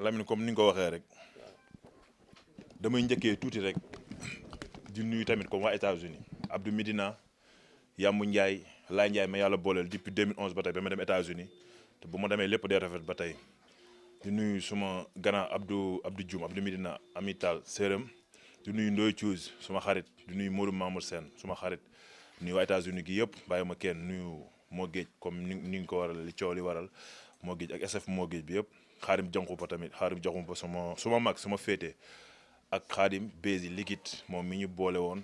Lamine comme ni nga ko waxee rek damay njëkkee tuuti rek di nuyu tamit comme waa États-Unis Abdou Medina Yamou Ndiaye Laye Ndiaye ma yàlla booleel depuis 2011 ba tey ba ma dem États-Unis te bu ma demee lépp day rafet ba tey di nuyu suma grand Abdou Dioum Abdou Medina amital séeram di nuyu Ndoye Thiouz suma xarit di nuyu Modou Mamour Sène suma xarit nuyu waa États-Unis gi yëpp bàyyi ma kenn nuyu moo géej comme ni nga ko waral li coow li waral moo géej ak SF moo géej bi yëpp xaarim janqu ba tamit xaarim janqu ba suma mag suma féete ak xaadim Bézi liquide moom mi ñu boole woon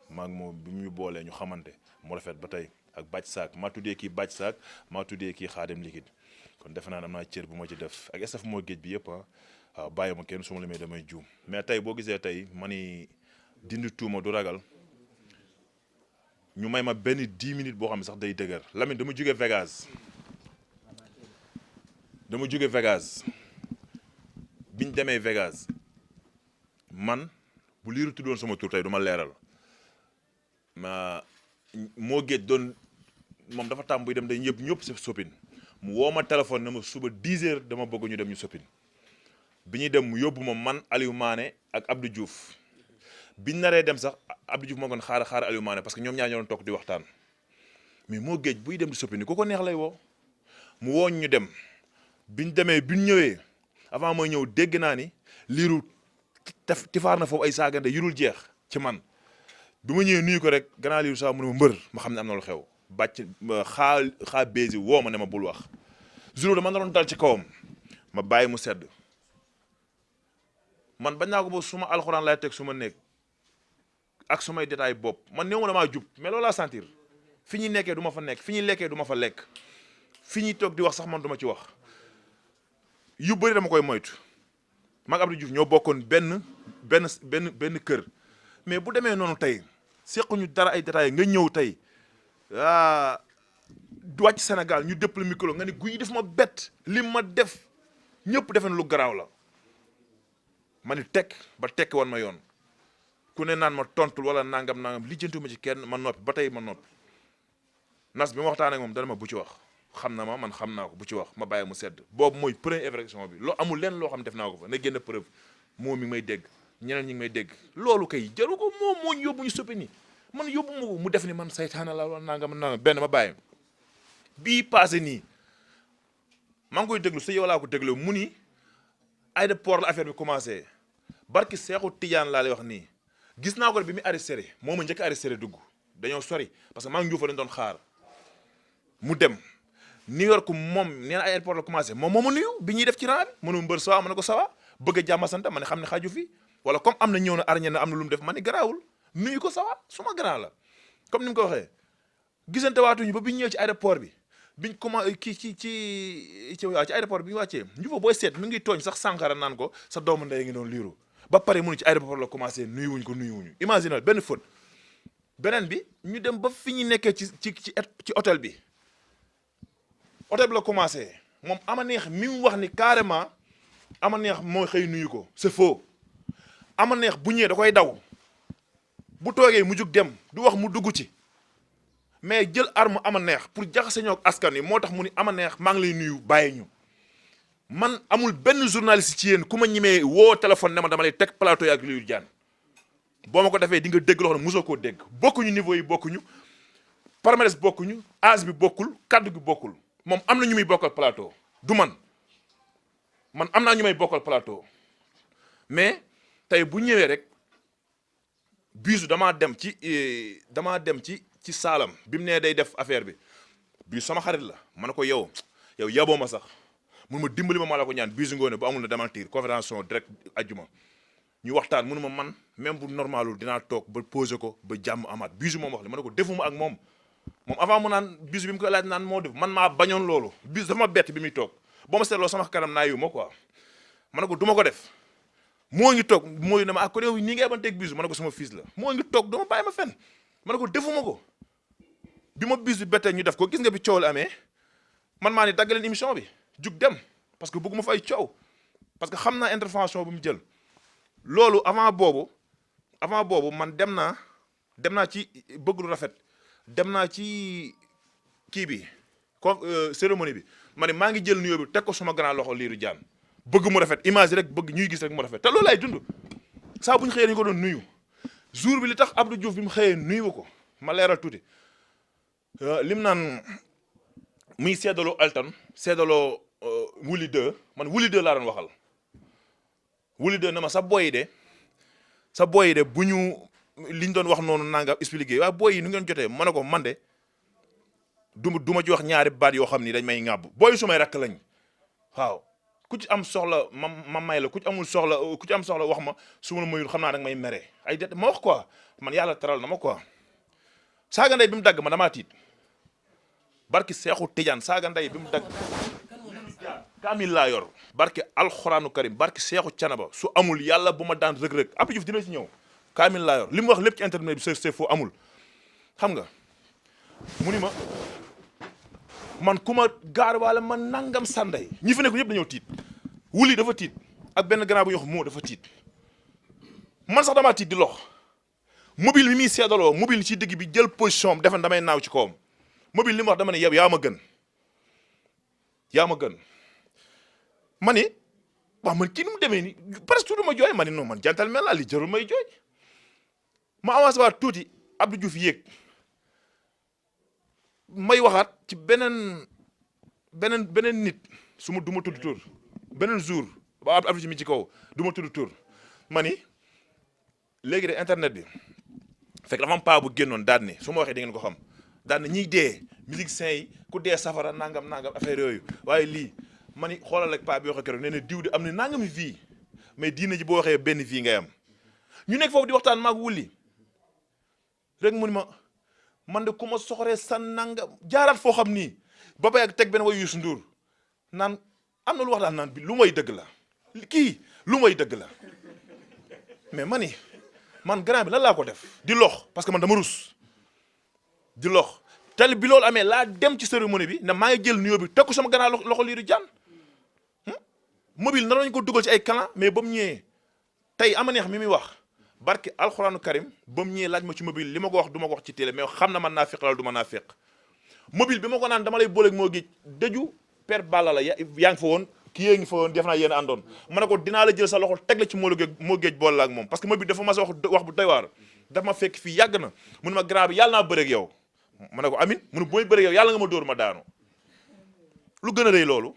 maag moom bi mu ñu boolee ñu xamante mu rafet ba tey ak bàcc saak maa tuddee kii bàcc saak maa tuddee kii xaadim liquide kon defe naa am naa cër bu ma ci def ak SF moo géej bi yëpp waaw bàyyi ma kenn su ma limee damay juum mais tey boo gisee tey ma ni dindi tuuma du ragal ñu may ma benn 10 minutes boo xam ne sax day dëgër Lamine dama jóge Vegas biñ demee Vegas man bu liiru tuddoon sama tur tey du ma leeral ma moo géej doon moom dafa tàmm buy dem day ñëpp sa soppin mu woo ma téléphone na ma suba 10 heures dama bëgg ñu dem ñu soppin bi ñuy dem mu yóbbu ma man Aliou Mané ak Abdou Diouf biñ naree dem sax Abdou Diouf moo goon xaar Aliou Mané parce que ñoom ñaar ñoo doon toog di waxtaan mais moo géej buy dem di soppin ku ko neex lay woo mu wooñ ñu dem biñ ñëwee avant mooy ñëw dégg naa ni liiru tifaar na foofu ay saagande yurul jeex ci man bi ma ñëwee nuyu ko rek gannaaw liiru saa mu ne ma mbër ma xam ne am na lu xew bàcc xaa Bézi woo ma ne ma bul wax jour dama naroon dal ci kawam ma bàyyi mu sedd man bañ naa ko ba suma alxuraan lay teg suma nekk ak sumay détail bopp man néew ma damaa jub mais loolu laa sentir fi ñuy nekkee du ma fa nekk fi ñuy lekkee du ma fa lekk fi ñuy toog di wax sax man du ma ci wax yu bëri dama koy moytu mag Abdou Diouf ñoo bokkoon benn kër mais bu demee noonu tey sequñu dara ay détails nga ñëw tey wàcc Sénégal ñu dëpp le micro nga ne guy def ma bett li ma def ñëpp defe na lu garaaw la ma ni tekk ba tekki woon ma yoon ku ne naan ma tontul wala nangam lijjantu ma ci kenn ma noppi ba tey ma noppi nas bi ma waxtaan ak moom dana ma bu ci wax xam na ma man xam naa ko bu ci wax ma bàyyi mu sedd boobu mooy première infraction bi loo amul lenn loo xam def naa ko fa na génn preuve moom mi ngi may dégg ñeneen ñi ngi may dégg loolu kay jaru ko moom moo ñu yóbbu ñu soppi ni man yóbbu ma ko mu def ni man saytaana la wala nangam benn ma bàyyi bii passé nii maa ngi koy déglu sa yow laa ko déglu mu ni aéroport la affaire bi commencé barki Seexu Tijaan laa lay wax nii gis naa ko bi mu arrêté moo ma njëkk arrêté dugg dañoo sori parce que maa ngi juufa dañ doon xaar mu dem New York moom nee na aéroport la commencé moom moo ma nuyu bi ñuy def ci rang bi mënu mbër sawa ma ne ko sawa bëgg a jàmm sant ma ne xam ne xaju fi wala comme am na ñëw na arñe na am na lu mu def ma ne garaawul nuyu ko sawa suma grand la comme ni mu ko waxee gisante waatuñu ba bi ñu ñëwee ci aéroport bi biñ commencé ci aéroport bi ñu wàccee njufa booy seet mi ngi tooñ sax Sankara naan ko sa doomu ndey ngi doon liiru ba pare mënu ci aéroport la commencé nuyuwuñ ko nuyuwuñu imagine benn faute beneen bi ñu dem ba fi ñu nekkee ci hôtel bi la commencé moom ama neex mi mu wax ni carrément ama neex mooy xëy nuyu ko c'est faux ama neex bu ñëwee da koy daw bu toogee mu jug dem du wax mu dugg ci mais jël arme ama neex pour jaxase ñoo ak askan wi moo tax mu ni ama neex maa ngi lay nuyu bàyyi ñu man amul benn journaliste ci yéen ku ma ñimee woo téléphone ne ma dama lay teg plateau yi ak Lirou Diane boo ma ko defee di nga dégg loo xam ne mosoo koo dégg bokkuñu niveau yi bokkuñu palmarès bokkuñu âge bi bokkul kaddu gi bokkul moom am na ñu muy bokkal plateau du man am naa ñu may bokkal plateau mais tey bu ñëwee rek biisu damaa dem ci saalam bi mu nee day def affaire bi biisu sama xarit la ma ne ko yow yaboo ma sax mun ma dimbali ma la ko ñaan biisu ngoone bu amul na démentir conférence direct ajjuma ñu waxtaan mënu ma man même bu normalul dinaa toog ba posé ko ba jàmm amaat biisu moom wax li ma ne ko defuma ak moom avant mu naan biisu bi mu ko laaj naan moo def man maa bañoon loolu biisu dafa ma bett bi muy toog boo ma seetloo sama kanam naa yu ma quoi ma ne ko du ma ko def moo ngi toog moo ne ma ko yow nii ngay banteeg biisu ma ne ko sama fils la moo ngi toog dama bàyyi ma fenn ma ne ko defuma ko bi ma biisu bettee ñu def ko gis nga bi coow la amee man maa ni dagg leen émission bi jug dem parce que bëgguma fa ay coow parce que xam naa intervention bu mu jël loolu avant boobu man dem naa ci bëgg lu rafet dem naa ci kii bi cérémonie bi ma ne maa ngi jël nuyoo bi teg ko suma grand loxo Lirou Diane bëgg mu rafet image rek bëgg ñuy gis rek mu rafet te loolu lay dund saa bu ñu xëyee dañu ko doon nuyu jour bi li tax Abdou Diouf bi mu xëyee nuyu ko ma leeral tuuti lim naan muy seddaloo Elton seddaloo Wuli 2 man Wuli 2 laa doon waxal Wuli 2 na ma sa boy yi de bu ñu liñ doon wax noonu nanga expliqué waaye boy yi nu ngeen jotee ma ne ko man de du ma ci wax ñaari baat yoo xam ni dañ may ŋàbb boy su may rakk lañ waaw ku ci am soxla ma may la ku ci am soxla wax ma su ma la mayul xam naa danga may mere ay det ma wax quoi man yàlla teral na ma quoi saaga ndey bi mu dagg ma damaa tiit barki Seexu Tijaan saaga ndey bi mu dagg kaamil laa yor barki alxuraanu karim barki Seexu Canaba su amul yàlla bu ma daan rëg-rëg Abdou Diouf dina ci ñëw kaamil laa yor li mu wax lépp ci internet bi c'est faux amul xam nga mu ni ma man ku ma gaar wala man nangam sanday ñi fi nekk ñëpp dañoo tiit Wuli dafa tiit ak benn grand bu ñu wax moo dafa tiit man sax damaa tiit di lox mobile bi muy seedaloo mobile ci digg bi jël position am defe damay naaw ci kawam mobile li mu wax dama ne yow yaa ma gën ma ni waaw man kii nu mu demee ni presque tuuti ma jooy ma ni non man jantal mel laa li jarul may jooy ma avancé waat tuuti Abdou Diouf yéeg may waxaat ci beneen nit su ma du ma tudd tur beneen jour ba Abdou Diouf mi ci kaw du ma tudd tur ma ni léegi de internet bi fekk dafa am paa bu génnoon daan ni su ma waxee da ngeen ko xam daan na ñiy dee musiciens yi ku dee safara nangam affaire yooyu waaye lii ma ni xoolal ak paa bi waxee keroog nee na diw di am na nangami vie mais diina ji boo waxee benn vie ngay am ñu nekk foofu di waxtaan maag Wuli rek mu ni ma man de ku ma soxoree sa nangam jaaraat foo xam nii ba bay ak teg benn way Youssou Ndour naan am na lu wax daal naan bi lu may dëgg la kii lu may dëgg la mais ma ni man grand bi lan laa ko def di lox parce que man dama rus di lox tel bi loolu amee laa dem ci cérémonie bi na maa ngi jël nuyoo bi teg ko sama grand loxo Lirou Diane mobile naroon nañu ko dugal ci ay clan mais ba mu ñëwee tey ama neex mi muy wax barki alxuraanu karim ba mu ñëwee laaj ma ci mobile li ma ko wax du ma ko wax ci télé mais xam na man naa féq la du ma naa féq mobile bi ma ko naan dama lay booleeg moo géej dëju per balla la yaa ngi fa woon kii yée ngi fa woon def naa yéen àndoon ma ne ko dinaa la jël sa loxo teg la ci moo géej boole la ak moom parce que mobile dafa mas a wax bu doy waar dafa ma fekk fii yàgg na mun ma grand bi yàlla naa bëreeg yow ma ne ko amin munu booy bëreeg yow yàlla nga ma dóor ma daanu lu gën a rëy loolu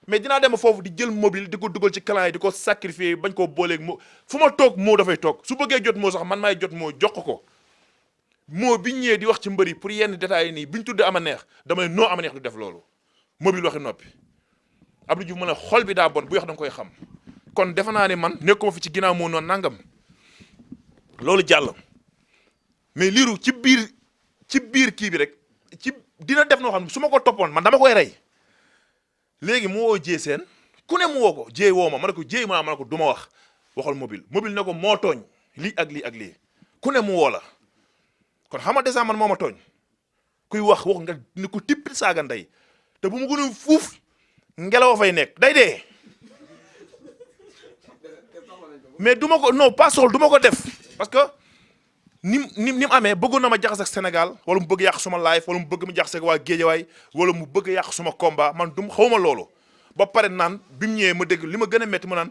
mais dinaa dem foofu di jël mobile di ko dugal ci clan yi di ko sacrifier bañ koo booleeg moo fu ma toog moo dafay toog su bëggee jot moo sax man maay jot moo jox ko moo biñ ñëwee di wax ci mbëri pour yenn détails yi nii biñ tuddee ama neex dama ne noo ama neex du def loolu mobile waxi noppi Abdou Diouf mu ne xol bi daa bon bu wax da nga koy xam kon defe naa ne man nekkuma fi ci ginnaaw moo noonu nangam loolu jàll mais Lirou ci biir kii bi rek ci dina def noo xam ne su ma ko toppoon man dama koy rey léegi mu woo jee seen ku ne mu woo ko jee woo ma ne ko jee ma ne ko du ma wax waxal mobile ne ko moo tooñ lii ak lii ak lii ku ne mu woo la kon xam nga dèjà man moo ma tooñ kuy wax nga ni ko tippit saaga ndey te bu mu gënoon fuuf ngelaw fay nekk day dee mais du ma ko non pas soxla du ma ko def parce que ni mu amee bëggoon na ma jaxase ak Sénégal wala mu bëgg yàq suma live wala mu bëgg mu jaxase ak waa Géejawaay wala mu bëgg yàq suma combat man du xawma loolu ba pare naan bi mu ñëwee ma dégg li ma gën a métti mu naan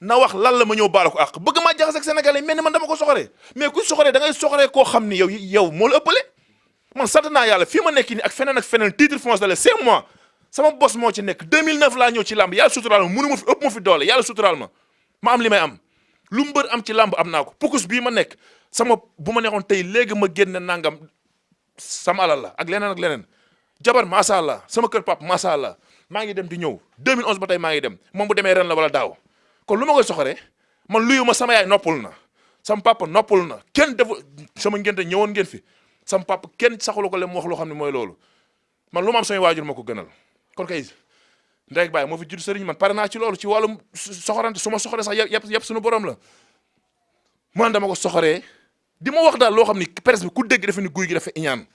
na wax lan la ma ñëw baala ko àq bëgg maa jaxase ak Sénégalais mel ni man dama ko soxoree mais ku soxoree da ngay soxoree koo xam ni yow moo la ëppale man sant naa yàlla fii ma nekk nii ak feneen titre foncier la 5 mois sama boss moo ci nekk 2009 laa ñëw ci làmb yàlla suturaal ma mënu ma fi ëpp ma fi doole yàlla suturaal ma am li may am lu mbër am ci làmb am naa ko pukus bii ma nekk sama bu ma neexoon tey léegi ma génne nangam sama alal la ak leneen jabar macha allah sama kër pap macha allah maa ngi dem di ñëw 2011 ba tey maa ngi dem moom bu demee ren la wala daaw kon lu ma koy soxoree man luyu ma sama yaay noppul na sama papa noppul na kenn defu sama ngente ñëwoon ngeen fi sama papa kenn saxulu ko le mu wax loo xam ne mooy loolu man lu ma am samay waajur ma ko gënal kon kay ndey baay moo fi judd sëriñ man pare naa ci loolu ci wàllum soxorante su ma soxoree sax yëpp suñu borom la man dama ko soxoree di ma wax daal loo xam ni presse bi ku dégg dafa ni guy gi dafa iñaan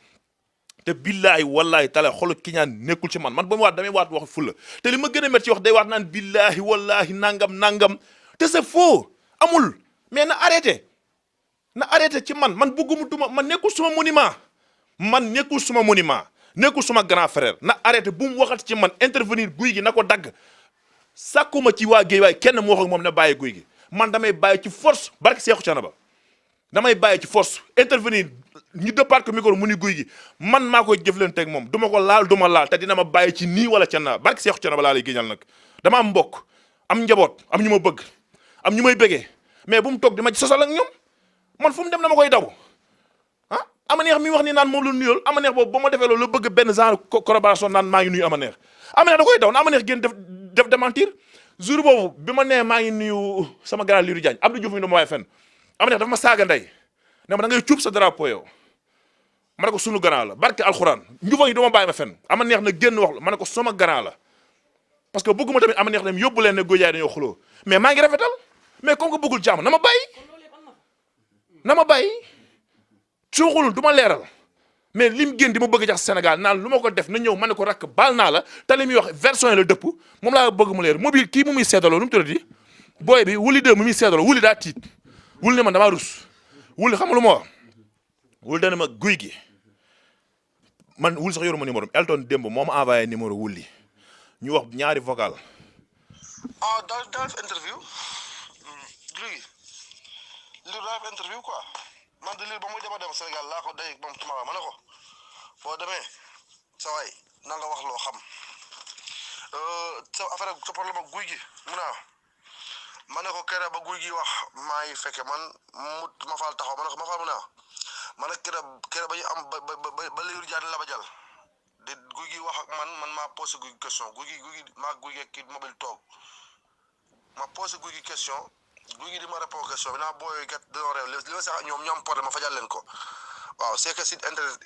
te billaahi wallaahi taala xolu kiñaan nekkul ci man ba mu waat damay waat wax fulla te li ma gën a métti ci wax day waat naan billaahi wallaahi nangam te c'est faux amul mais na arrêté ci man bëggumu duma man nekkul suma monument nekkul suma grand frère na arrêté bu mu waxat ci man intervenir guy gi na ko dagg sàkkuma ci waa Guédiawaye kenn mu wax ak moom ne bàyyi guy gi man damay bàyyi ci force barke Seexu Canaba damay bàyyi ci force intervenir ñu départ ko micro mu ni guy gi man maa koy jëflanteeg moom du ma ko laal du ma laal te dina ma bàyyi ci nii wala ca naa barke Seexu Canaba laa lay géñal nag dama am mbokk am njaboot am ñu ma bëgg am ñu may bëggee mais bu mu toog di ma ci sosal ak ñoom man fu mu dem dama koy daw ah ama neex mi wax ni naan moom la nuyool ama neex boobu ba ma defee loolu la bëgg benn genre collaboration naan maa ngi nuyu ama neex da koy daw na ama neex génn def démentir jour boobu bi ma nee maa ngi nuyu sama grand Lirou Diagne Abdou Diouf mi dama waaye fen ama neex dafa ma saaga ndey ne ma da ngay cuub sa drapeau yow ma ne ko sunu grand la barke alxuraan njufa yi dama bàyyi ma fen ama neex na génn wax ma ne ko sama grand la parce que bëgguma tamit ama neex dem yóbbu leen ne Guédiawaye dañoo xuloo mais maa ngi rafetal mais comme que bëggul jàmm na ma bàyyi su xulul du ma leeral mais lim génn di ma bëgg jax Sénégal naan lu ma ko def na ñëw ma ne ko rakk baal naa la te li muy wax version yi la dëpp moom laa bëgg mu leer mobile kii mu muy seedaloo nu mu tuddati booy bi wuli deux mu muy seedaloo wuli daa tiit wuli ne man damaa rus wuli xam nga lu ma wax wuli dana ma guy gi man wuli sax yoruma numéro Elton démb moo ma envoyé numéro wuli ñu wax ñaari vocal. ah daal def interview guy gi lii daal interview quoi man de lii ba muy dem Sénégal laa ko day moom tuma ma ne ko boo demee sa waay na nga wax loo xam sa affaire sa problème ak guy gi mu naa ma ne ko kere ba guy gi wax maa ngi fekke man ma faal taxaw ma ne ko ma faal mu naa ma ne kere ba ñu am ba Lirou Diane la ba jàll de guy gi wax ak man maa posé guy gi question guy gi maa guy gi kii mobile toog ma posé guy gi question guy gi di ma répondre question bi naa booy kat dañoo réew li ma sax ñoom ñoom porté ma fajal leen ko waaw c'est que site internet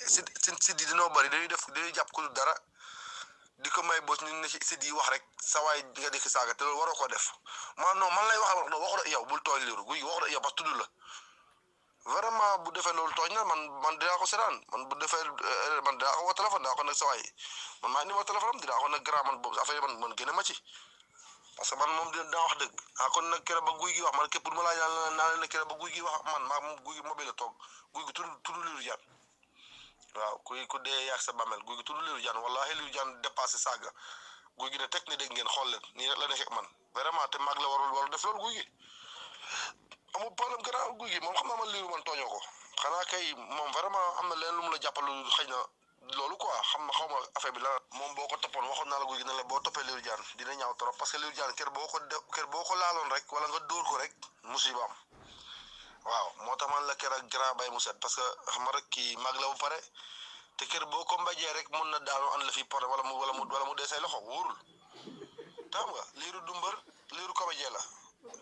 site yi dañoo bëri dañuy jàpp ku dara di ko may bos ñu ne ci site yi wax rek sa waay nga dikk saaga te loolu waroo ko def man non man lay wax non waxu la yow bul tooñ Lirou guy gi waxu la yow parce que tudd la vraiment bu defee loolu tooñ na man dinaa ko seetaan man bu defee man dinaa ko woo téléphone dinaa ko nag sa waay man maa numéro téléphone am dinaa ko nag grand man boobu affaire man génne ma ci parce que man moom dinaa wax dëgg kon nag kere ba guy gi wax man képp pour ma laaj naa leen ne kere ba guy gi wax man maa moom guy gi mobile la toog guy gi tudd Lirou Diane waaw ku dee yaag sa bàmmeel guy gi tudd Lirou Diane wallahi Lirou Diane dépassé saaga guy gi ne teg ne dégg ngeen xool leen nii rek la nekkee man vraiment te mag la warul def loolu guy gi amul problème grand guy gi moom xam naa man Lirou man tooñoo ko xanaa kay moom vraiment am na leen lu mu la jàppal xëy na loolu quoi xam na xaw ma affaire bi la moom boo ko toppoon waxoon naa la guy gi ne la boo toppee Lirou Diane dina ñaaw trop parce que Lirou Diane kër boo ko laaloon rek wala nga dóor ko rek musiba am waaw moo tax man la kër ak grand bay mu set parce que xam nga rek kii mag la bu pare te kër boo ko mbajee rek mun na daanu an la fi porté wala mu dee say loxo wóorul xam nga Lirou du mbër Lirou comédien la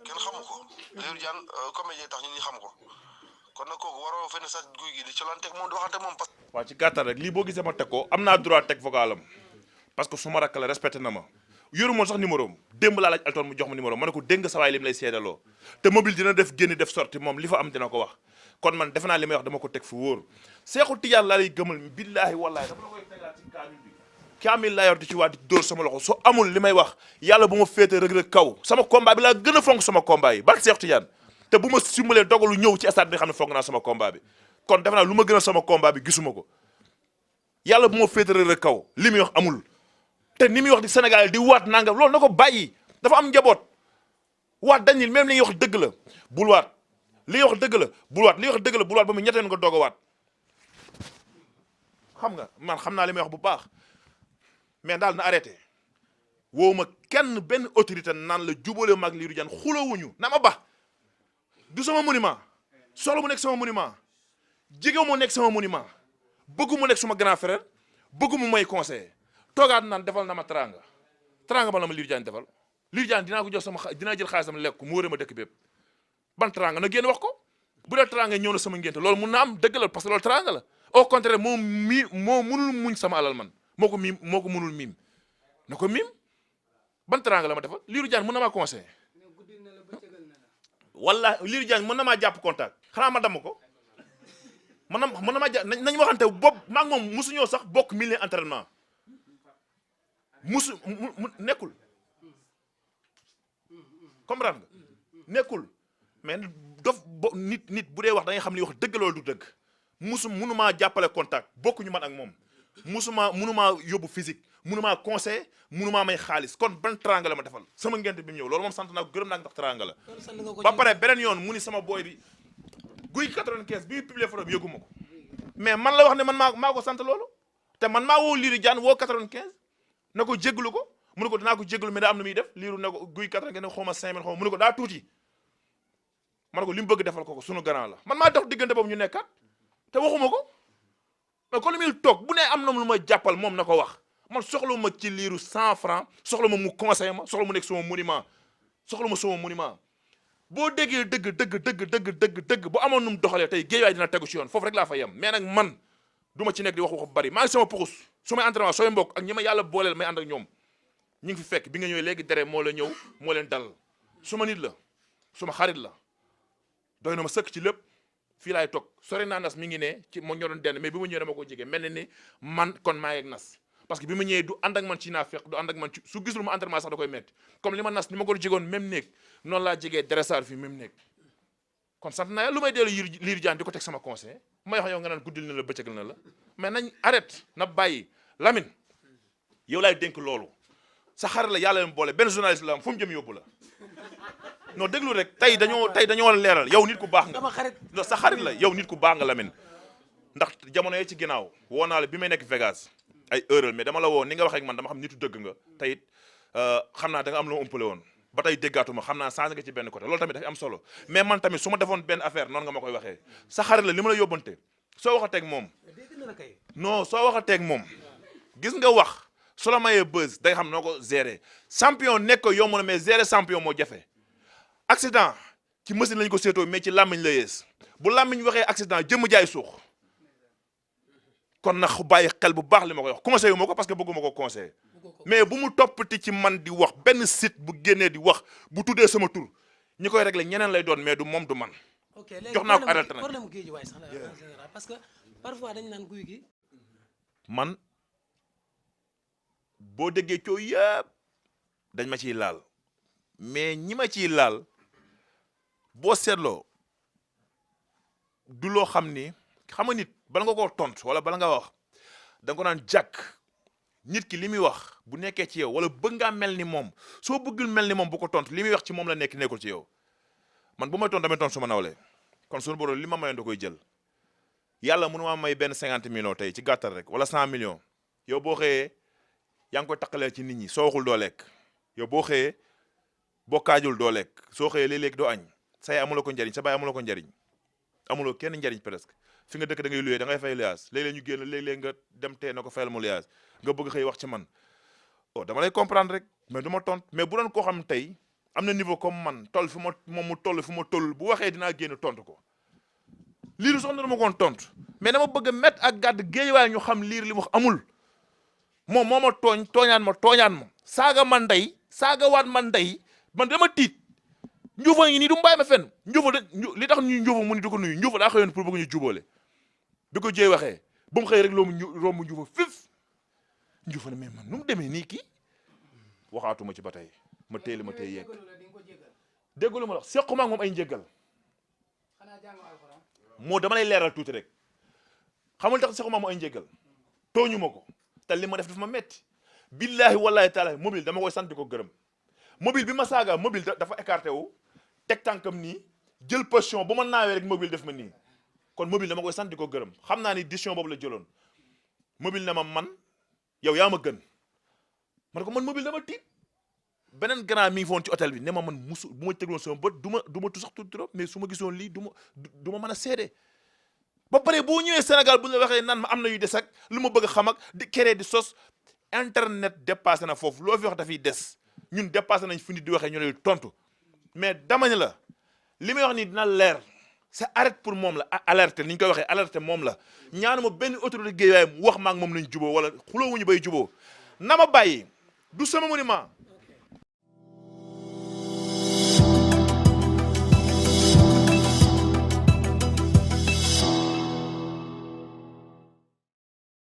kenn xamu ko Lirou Diane comédien tax ñun ñi xam ko kon nag kooku waroo fenn sax guy gi di colanteeg moom di waxante moom parce que waaw ci gàttal rek lii boo gisee ma teg ko am naa droit teg vocalam parce que su ma rakk la respecté na ma yoru moon sax numéro am démb laa laaj Elton mu jox ma numéro ma ne ko dégg nga sa waay li mu lay seedaloo te mobile dina def génn def sorti moom li fa am dina ko wax kon man defe naa li may wax dama ko teg fu wóor Seexu Tijaan laa lay gëmal billaahi wallaahi dama la koy tegaat ci kaamil bi kaamil laa yor di ci waat di dóor sama loxo soo amul li may wax yàlla bu ma féete rëg-rëg kaw sama combat bi laa gën a fonk sama combat yi barke Seexu Tijaan te bu ma simbalee dogalu ñëw ci stade bi xam ne fonk naa sama combat bi kon defe naa lu ma gën a sama combat bi gisuma ko yàlla bu ma féete rëg-rëg kaw li muy wax amul te ni muy wax di Sénégal di waat nangam loolu na ko bàyyi dafa am njaboot waat dañil même li ñuy wax dëgg la bul waat li ñuy wax dëgg la bul waat li ñuy wax dëgg la bul waat ba mu ñetteen nga doog a waat xam nga man xam naa li may wax bu baax mais daal na arrêté woowu ma kenn benn autorité naan la jubale mag Lirou Diane xulawuñu na ma ba du sama monument solo mu nekk sama monument jege mu nekk sama monument bëggu mu nekk suma grand frère bëggu mu may conseiller toogaat naan defal na ma teranga ba la ma Lirou Diane defal Lirou Diane dinaa ko jox dinaa jël xaalisam lekk ko mu wëree ma dëkk bépp ban teranga na génn wax ko bu dee teranga ñëw na sama ngénte loolu mun na am dëgg la parce que loolu teranga la au contraire moo munul muñ sama alal man moo ko munul miim na ko miim ban teranga la ma defal Lirou Diane mën na maa conseiller wala Lirou Diane mën na maa jàpp contact xanaa ma damm ko mën na maa jàpp nañ waxante bopp maa ngi moom musuñoo sax bokk milieu entraînement mu nekkul comprendre nga nekkul mais nit bu dee wax da ngay xam li wax dëgg loolu du dëgg munumaa jàppale contact bokkuñu man ak moom munumaa yóbbu physique mënumaa conseil mënumaa may xaalis kon ban teranga la ma defal sama ngent bi mu ñëw loolu moom sant naa ko gërëm naa ko ndax teranga la ba pare beneen yoon mu ni sama booy bi guy 95 bi publié photo bi yëguma ko mais man la wax ne man maa ko sant loolu te man maa woo Lirou Diane woo 95 na ko jéggalu ko mu ne ko dinaa ko jéggalu mais daa am na muy def Lirou ne ko guy 95 ne xaw ma 5000 xaw ma mu ne ko daa tuuti ma ne ko li mu bëgg defal ko sunu grand la man maa dox diggante boobu ñu nekkat te waxuma ko mais kon li muy toog bu ne am na lu ma jàppal moom na ko wax man soxla ma ci Lirou 100 francs soxla ma mu conseil ma soxla mu nekk sama monument soxla ma sama monument boo déggee dëgg bu amoon nu mu doxalee tey géejawaay dina tegu ci yoon foofu rek laa fa yem mais nag man du ma ci nekk di wax wax bari maa ngi sama puxus su may entraînement sooy mbokk ak ñi ma yàlla booleel may ànd ak ñoom ñu ngi fi fekk bi nga ñëwee léegi dere moo la ñëw moo leen dal suma nit la suma xarit la doy na ma sëkk ci lépp fii laay toog sori naa nas mi ngi ne ci moo ñoo doon denn mais bi ma ñëwee dama ko jege mel ne ni man kon maa yeeg nas parce que bi ma ñëwee du ànd ak man ci naa fekk du ànd ak man ci su gisul ma entraînement sax da koy metti comme li ma nas ni ma ko jegoon même néeg noonu laa jegee dressage fii même néeg kon sant naa lu may dellu Lirou Diane di ko teg sama conseil may wax yow nga naan guddil na la bëccëgal na la mais nañ arrête na bàyyi Lamine yow laay dénk loolu sa xarit la yàlla leen boole benn journaliste la am fu mu jëm yóbbu la non déglu rek tey dañoo leeral yow nit ku baax nga sa xarit la yow nit ku baax nga Lamine ndax jamono yee ci ginnaaw woo naa la bi may nekk Vegas ay heure mais dama la woo ni nga waxee ak man dama xam nitu dëgg nga te it xam naa da nga am loo ëmpale woon ba tey déggaatuma xam naa changé nga ci benn côté loolu tamit dafa am solo mais man tamit su ma defoon benn affaire noonu nga ma koy waxee sa xarit la li ma la yóbbante soo waxateeg moom non soo waxateeg moom gis nga wax su la mayee buzz day xam noo ko gérer champion nekk ko yomb na mais gérer champion moo jafe accident ci machine lañ ko seetoo mais ci làmmiñ la yees bu làmmiñ waxee accident jëmm jaay suux kon nag bàyyi xel bu baax li ma koy wax conseil wu ma ko parce que bëgguma ko conseil mais bu mu toppati ci man di wax benn site bu génnee di wax bu tuddee sama tur ñi koy régler ñeneen lay doon mais du moom du man. ok léegi jox naa ko arrêté nag problème géej waay sax la en général parce que parfois dañu naan guy gi. man boo déggee coow yëpp dañ ma ciy laal mais ñi ma ciy laal boo seetloo du loo xam ni xam nga nit bala nga koo tontu wala bala nga wax da nga ko naan jàkk nit ki li muy wax bu nekkee ci yow wala bëgg ngaa mel ni moom soo bëggul mel ni moom bu ko tontu li muy wax ci moom la nekkul ci yow man bu may tontu damay tontu suma nawle kon suñu borom li ma mayoon da koy jël yàlla mënu maa may benn 50 millions tey ci gàttal rek wala 100 millions yow boo xëyee yaa ngi koy taqalee ci nit ñi soo waxul doo lekk yow boo xëyee boo kaajul doo lekk soo xëyee léeg-léeg doo añ sa yaay amuloo ko njariñ sa baay amuloo ko njariñ amuloo kenn njariñ presque fi nga dëkk da ngay luyee da ngay fay luyaas léeg-léeg ñu génn léeg-léeg nga dem tee na ko fayal mu luyaas nga bëgg xëy wax ci man oh dama lay comprendre rek mais du ma tontu mais bu doon koo xam tey am na niveau comme man toll fi ma moom mu toll fi ma toll bu waxee dinaa génn tontu ko Lirou soxna dama koon tontu mais dama bëgg a mettre ak gàdd géejuwaay ñu xam Lirou li mu wax amul moom moo ma tooñaan ma saaga man ndey saaga waat man ndey man dama tiit njuufa ngi nii du mbaay ma fenn njuufa li tax ñu njuufa mu ni du ko nuyu njuufa daa xëyoon pour bëgg ñu jubóole bi ko jéey waxee ba mu xëy rek romb njuufa fif njuufa ne mais man nu mu demee nii kii waxaatuma ci ba tey ma téye li ma téye yeeg déggalu ma wax sequma ak moom ay njéggal moo dama lay leeral tuuti rek xamul tax sequma moom ay njéggal tooñu ma ko te li ma def dafa ma metti billahi wallahi taala mobile dama koy sant di ko gërëm mobile bi ma saaga mobile dafa écarté wu teg tànkam nii jël position bu ma naawee rek mobile def ma nii kon mobile dama koy sant di ko gërëm xam naa ni décision boobu la jëloon mobile ne ma man yow yaa ma gën man ko man mobile dama tiit beneen grand mi ngi foon ci hôtel bi ne ma man musu bu ma tegloon sama bët du ma tu sax tuuti trop mais su ma gisoon lii du ma mën a seede ba pare boo ñëwee Sénégal bu ñu la waxee naan ma am na yu des ak lu ma bëgg a xam ak di créer di sos internet dépassé na foofu loo fi wax dafay des ñun dépassé nañ fi nit di waxee ñu lay tontu mais dama ne la li may wax nii dina leer c'est arrête pour moom la alerte ni ñu koy waxee alerte moom la ñaanuma benn autorité Guédiawaye mu wax ma ak moom lañ juboo wala xuloowuñu bay juboo na ma bàyyi du sama monument